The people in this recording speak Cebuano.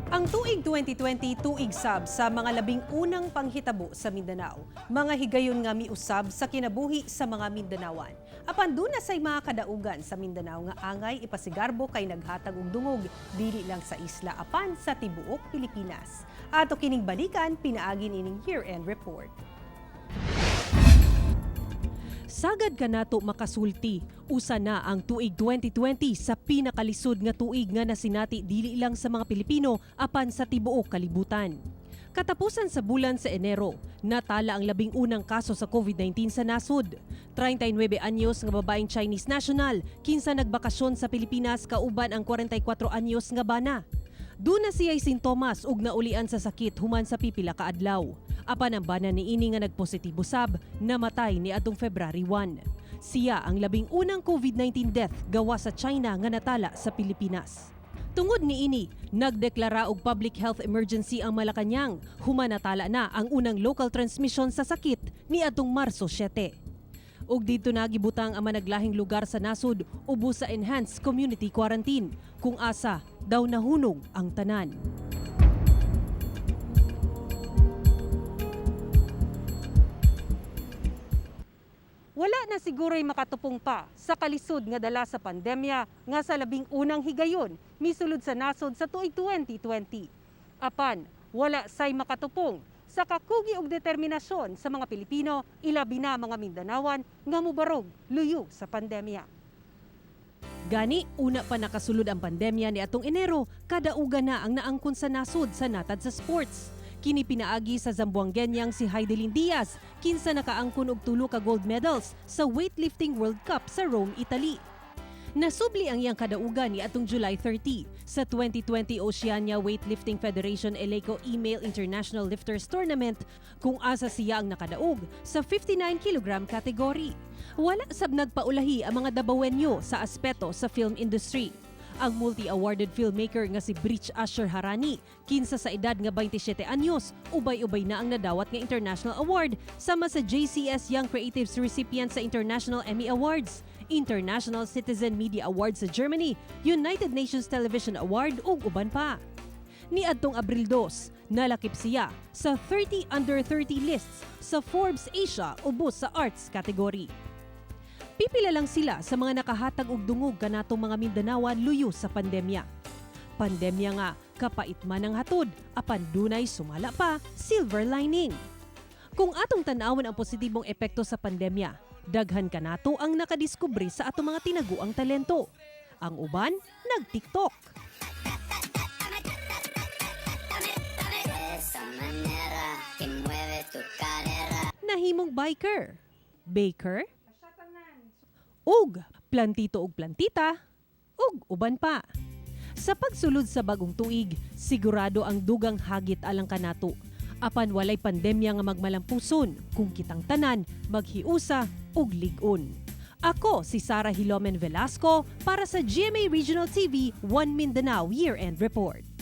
Ang tuig 2020, tuig sab sa mga 11 panghitabo sa Mindanao. Mga higayon nga miusab sa kinabuhi sa mga Mindanawan. Apan duna say mga kadaugan sa Mindanao nga angay ipasigarbo kay naghatag og dungog dili lang sa isla apan sa tibuok Pilipinas. Ato kining balikan pinaagi nining year-end report. Sagad kanato makasulti, usa na ang tuig 2020 sa pinakalisod nga tuig nga nasinati dili lang sa mga Pilipino apan sa tibuok kalibutan. Katapusan sa bulan sa Enero, natala ang 11 kaso sa COVID-19 sa nasod. 39 anyos nga babaeng Chinese national, kinsa nagbakasyon sa Pilipinas kauban ang 44 anyos nga bana. Duna siya'y sintomas ug naulian sa sakit human sa pipila ka adlaw. Apan ang bana niini nga nagpositibo sab, namatay ni atong February 1. Siya ang 11 COVID-19 death gawa sa China nga natala sa Pilipinas. Tungod niini, nagdeklara og public health emergency ang Malacañang. Human natala na ang unang local transmission sa sakit ni atong Marso 7. Ug didto na gibutang ang managlahing lugar sa nasod ubos sa enhanced community quarantine kung asa daw nahunong ang tanan. Wala na siguro'y makatupong pa sa kalisod nga dala sa pandemya nga sa 11 higayon misulod sa nasod sa tuig 2020. Apan, wala say makatupong sa kakugi og determinasyon sa mga Pilipino, ilabi na mga Mindanawan, nga mubarog luyo sa pandemya. Gani, una pa nakasulod ang pandemya ni atong Enero, kadaugan na ang naangkon sa nasod sa natad sa sports. Kini pinaagi sa Zamboangueñang si Hidilyn Diaz, kinsa nakaangkon og tulo ka gold medals sa Weightlifting World Cup sa Rome, Italy. Nasubli ang iyang kadaugan ni atong July 30 sa 2020 Oceania Weightlifting Federation Eleiko Email International Lifters Tournament kung asa siya ang nakadaog sa 59 kg category. Wala sab nagpaulahi ang mga Dabawenyo sa aspeto sa film industry. Ang multi-awarded filmmaker nga si Brich Asher Harani, kinsa sa edad nga 27 anyos, ubay-ubay na ang nadawat nga international award sama sa JCS Young Creatives recipient sa International Emmy Awards, International Citizen Media Award sa Germany, United Nations Television Award ug uban pa. Niadtong Abril 2, nalakip siya sa 30 under 30 lists sa Forbes Asia ubos sa arts category. Pipila lang sila sa mga nakahatag og dungog kanatong mga Mindanawan luyo sa pandemya. Pandemya nga, kapait man ang hatod, apan dunay sumala pa, silver lining. Kung atong tan-awon ang positibong epekto sa pandemya, daghan kanato ang nakadiskubre sa atong mga tinaguang talento. Ang uban, nag-TikTok. Esa manera que mueves tu cadera. Nahimong biker, baker, ug plantito og plantita, ug uban pa. Sa pagsulod sa bagong tuig, sigurado ang dugang hagit alang kanato. Apan walay pandemya nga magmalampuson kung kitang tanan maghiusa ug lig-on. Ako si Sara Hilomen Velasco para sa GMA Regional TV One Mindanao Year-End Report.